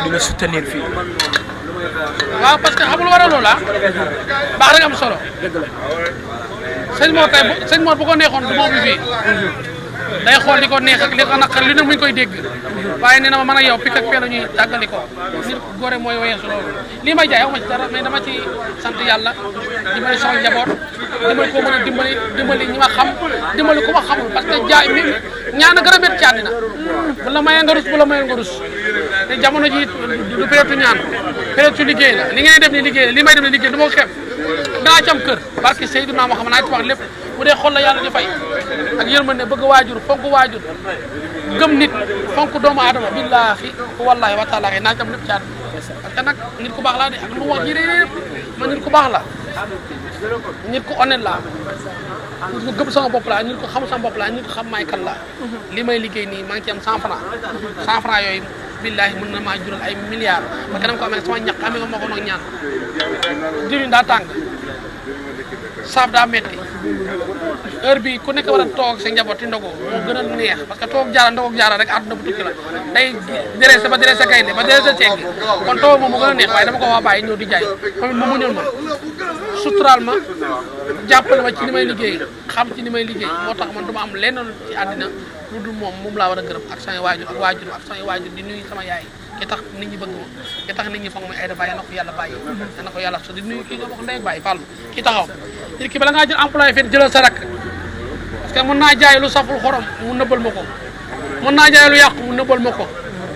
di la soutenir fii. waaw parce que xamul war a loola baax rek am solo. dëgg la. sëñ Mor bu ko neexoon du moom bi fii day xool li ko neex ak li ko naqar li ne muñ koy dégg waaye nee na ma mën a yow pik ak pee la ñuy tàggali ko nit góore mooy weesu loolu lii may jaay ma ci dara mais dama ci sant yàlla dimbali sama njaboot dimbali ko mën a dimbali ñi ma xam dimbali ku ma xamul parce que jaay mi ñaan a gën a métti ci àddina bu la mayee nga rus bu la mayee nga rus te jamono ji du période ñaan période su liggéey la li ngeen def ni liggéey la li may def ni liggéey du ma ko xeeb danaa ci am kër parce que Seydina Muhammad naa ci wax lépp bu dee xol la yàlla di fay ak yërmande bëgg waajur fonk waajur gëm nit fonk doomu aadama billaahi wallaahi wa taala naa ci am lépp ci àddina parce que nag nit ku baax laa de ak lu wax ji yëpp man nit ku baax la nit ku honnête laa nit ku gëm sama bopp laa nit ku xam sama bopp laa nit ku xam maay kan laa li may liggéey nii maa ngi ci am 100 francs 100 francs yooyu billaahi mën na maa jural ay milliards parce que dama ko amee sama ñaq amee ko ma ko nag ñaan diwlin daa tàng saaf daa metti heure bi ku nekk war a toog sa njaboot ti ndogo moo gën a neex parce que toog jaara ndogoog jaara rek àdduna bu tukki la day dressé ba dressé gaynde ba dressé ceeg kon toog moom moo gën a neex waaye dama ko waa bàyyi ñëw di jaay moom it mu muñal ma suturaal ma jàppale ma ci li may liggéey xam ci li may liggéey moo tax man du ma am lenn ci àddina lu dul moom laa war a gërëm ak samay waajur ak samay waajur di nuyu sama yaay ki tax nit ñi bëgg ma ki tax nit ñi foog mooy ay da bàyyi na ko yàlla bàyyi na ko yàlla so di nuyu kii nga wax ndey ak bàyyi Fall ki taxaw nit ki bala ngaa jël employé fii jëlal sa rakk parce que mën naa jaay lu saful xorom mu nëbbal ma ko mën naa jaay lu yàqu mu nëbbal ma ko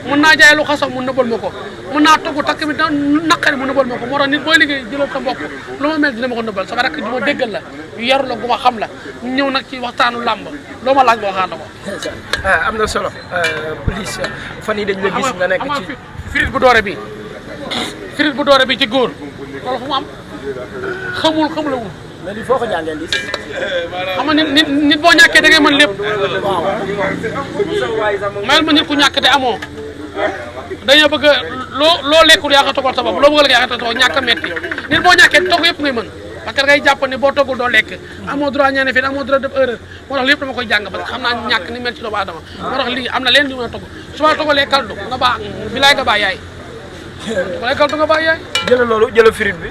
mën naa jaay lu xasaw mu nëbbal ma ko mën naa togg takk mi da naqari mu nëbbal ma ko moo tax nit booy liggéey jëlal sa mbokk lu ma mel dina ma ko nëbbal sama rakk ju ma déggal la yu yaru la gu ma xam la ñu ñëw nag ci waxtaanu làmb loo ma laaj ma waxaan la ko am na solo police fan yii dañ la gis nga nekk ci firit bu doore bi ci góor loolu fu mu am xamulawul mais lii foo ko jàngee lii. xam nga nit boo ñàkkee da ngay mën lépp mayal ma nit ku ñàkk te amoo dañoo bëgg loo lekkul yaa ko toggal sa bopp loo bëgg a lekk yaa ko toggal ñàkk a metti nit boo ñàkkee togg yëpp ngay mën parce que da ngay jàpp ne boo toggul doo lekk amoo droit ñaane fii amoo droit def erreur moo tax lépp dama koy jàng parce que xam naa ñàkk ni mel ci doomu aadama moo tax lii am na leen li mën a togg su ma toggalee kaldu nga baax bilaay nga bàyyi yaay wala kaldu nga bàyyi yaay jëla loolu jëla firit bi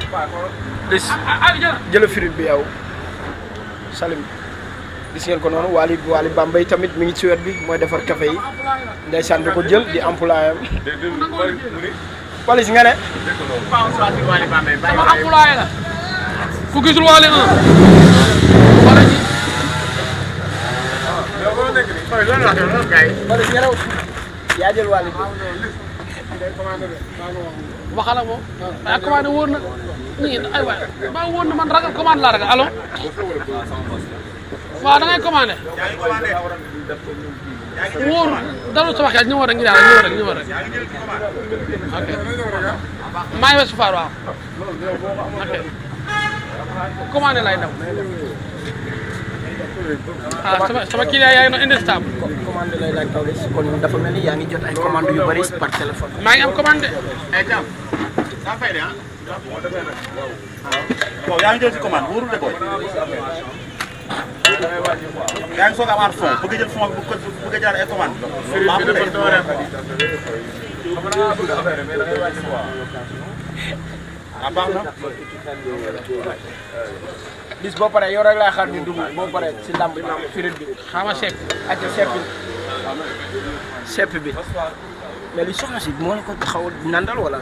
lis jëla firit bi yow Salim gis ngeen ko noonu Waly Bambey tamit mi ngi ci wet bi mooy defar café yi ndeysaan di ko jël di employé am Waly si nga ne sama employé la ku gisul Waly wala si nga ne yaa jël Waly waxala moom waaye commandé wóor na nii ay waay maa wóor na man ragal commande laa ragal allo waaw da ngay commandé wóor dalul sama xel ñëwoon rek ñu daal ñëwoon rek ok maa ngi Ouest Foire waaw ok commandé lay daw sama client yaa ngi noonu indestable commande lay laaj taw kon dafa mel ni yaa ngi jot ay commande yu bari par téléphone. maa ngi am commande bon yaa ngi jël ci commande wóorul de booy yaa ngi soog a amaat fond bëgg a jël fond bi bëgg a jaar ay commande baax na bis boo paree yow rek laa xaar ñu dugg boo paree si lamb firit bi xama sepp ak sepp bi mais li soxna si moo la ko xaw nandal wala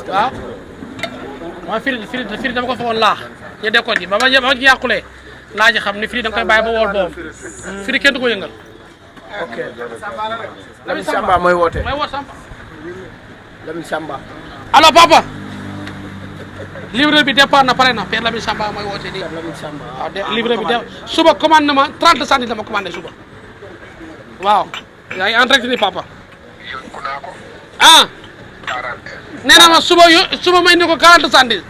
waaw mooy firit dama ko fa woon laax ñu dekkoon ji ba ma yàqulee laa ji xam ni firit da nga koy bàyyi ba wool boobu firit kenn du ko yëngal ok Lamine Samba mooy woote Samba Lamine Samba allo papa livreur bi départ na pare na Père Lamine Samba mooy woote nii Lamine Samba waaw livreur bi suba commande na ma 30 centimes dama commandé suba waaw yaa ngi en direct ni papa ah nee na ma suba may ni ko 40 centimes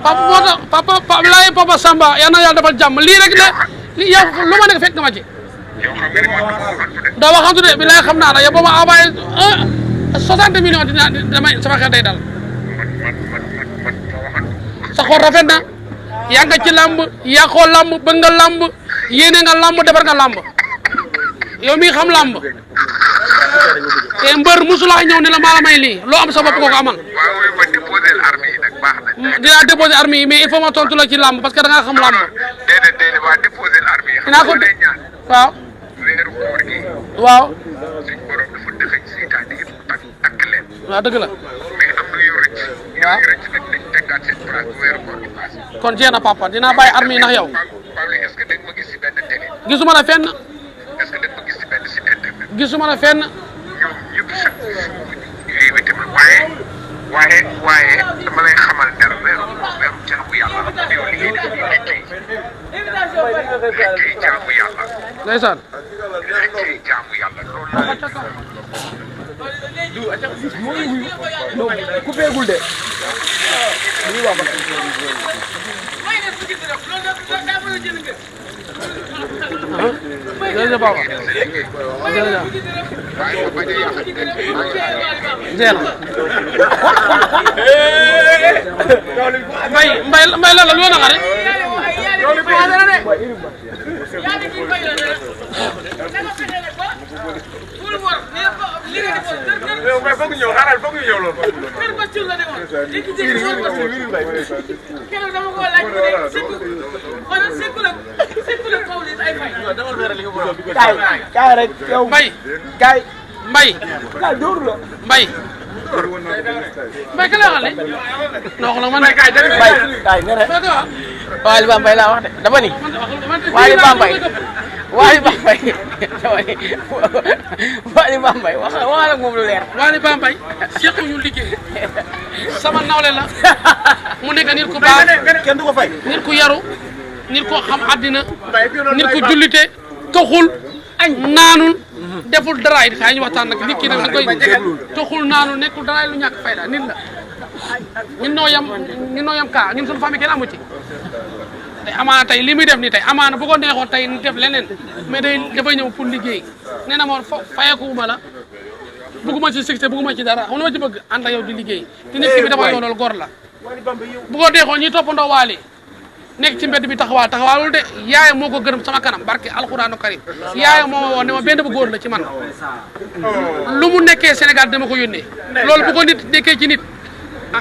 papa moo tax papa laay papa Samba yal na yàlla defal jàmm lii rek la lii yow lu ma nekk fekk nga ma ci doo waxantu de bi lay xam naa la yow boo ma envoyé 60 millions damay sama xel day dal sa xol rafet na yaa nga ci làmb yàqoo làmb bëgg nga làmb yéene nga làmb defar nga làmb yow mi xam làmb te mbër musulaa ñëw ne la maa la may lii loo am sa bopp ko amal. waaw ma déposé armes yi nag baax na. dinaa déposé armes yi mais il faut ma tontu la ci làmb parce que da ngaa xam làmb. déedéet waa déposé armes yi. dinaa ko waaw. weeru koor gi. waaw. suñ borom dafa dëxëñ seytaane yëpp takk leen. waaw dëgg la. mais am na yu rëcc. waaw yu rëcc nag dañ teggaat seen place bu weeru koor gi passé. kon jeex na papa dinaa bàyyi armes yi ndax yow. Pawlish est-ce que dégg ma gis si benn télé. gisuma la fenn. est-ce que dégg ma gis si benn site internet. gisuma la fenn. ñoom ñëpp chaque jour ñu invité ma waaye dama lay xamal dara weeru jaamu yàlla la yow li ngay def nii liggéey jaamu yàlla. ndeysaan. liggéey jaamu yàlla loolu la. ku feegul de. jërëjëf papa jërëjëf. waaye ma bañ a yàq jeex na. mbay la lu na xare. kaay rek yow. mbay kaay. mbay. kaay dóoru la. mbay. mbay ka la waxal non xoolal man. Mbaye kaay nee na. Waly Bambey laa wax de dama ni Waly Bambey Waly Bambey dama ni Waly Bambey waxal ak moom lu leer. Waly Bambey sequ ñu liggéey sama nawle la mu nekk nit ku baax kenn du ko fay. nit ku yaru nit ko xam àddina nit ku jullite toxul naanul deful daraay xëy ñu waxtaan nag nit ki nag da koy toxul naanul nekkul daraay lu ñàkk fayda nit la ñun noo yam kaa ñun suñu famille kenn amu ci te amaana tey li muy def nii tey amaana bu ko neexoon tey ni def leneen mais dafay ñëw pour liggéey nee na ma fayeekuwuma la bëgguma ci succès bëgguma ci dara xam nga ma ci bëgg ànd ak yow di liggéey te nit ki bi dafa yoonal gor la bu ko neexoon ñi toppandoo Waly nekk ci mbedd bi taxawaalul de yaayam moo ko gërëm sama kanam barke alxuraanu karim yaayam moo ma woon ne ma benn bu góor la ci man lu mu nekkee Sénégal dama ko yónnee loolu bu ko nit nekkee ci nit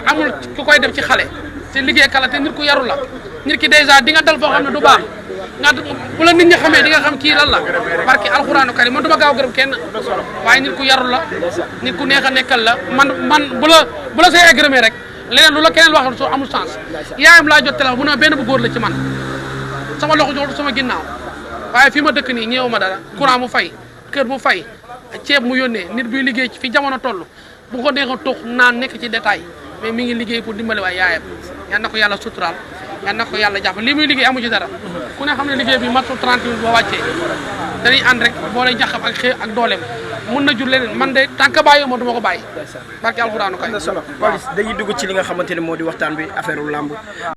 amul ku koy def ci xale te liggéey kala te nit ku yaru la nit ki dèjà di nga dal foo xam ne du baax nga bu la nit ñi xamee di nga xam kii lan la barke alxuraanu karim man du ma gaaw gërëm kenn waaye nit ku yaru la nit ku neex a nekkal la man bu la say gërëmee rek leneen lu la keneen wax soo amul sens yaayam laa jot téléphone bu ne benn bu góor la ci man sama loxo joxul sama ginnaaw waaye fii ma dëkk nii ñëw ma dara courant mu fay kër mu fay ceeb mu yónnee nit buy liggéey fi jamono toll bu ko neexoon toog naan nekk ci détail mais mi ngi liggéey pour dimbali waay yaayam yal na ko yàlla suturaal yal na ko yàlla jàpp lii muy liggéey amu ci dara ku ne xam ne liggéey bi matul 30 minutes boo wàccee dañuy ànd rek boo lay jaxam ak xëy ak dooleem mun na jur leneen man de tant que bàyyi ma du ma ko bàyyi barke alxuraanu kay. am na solo Pawlish dañuy dugg ci li nga xamante ne moo di waxtaan bi affaire u làmb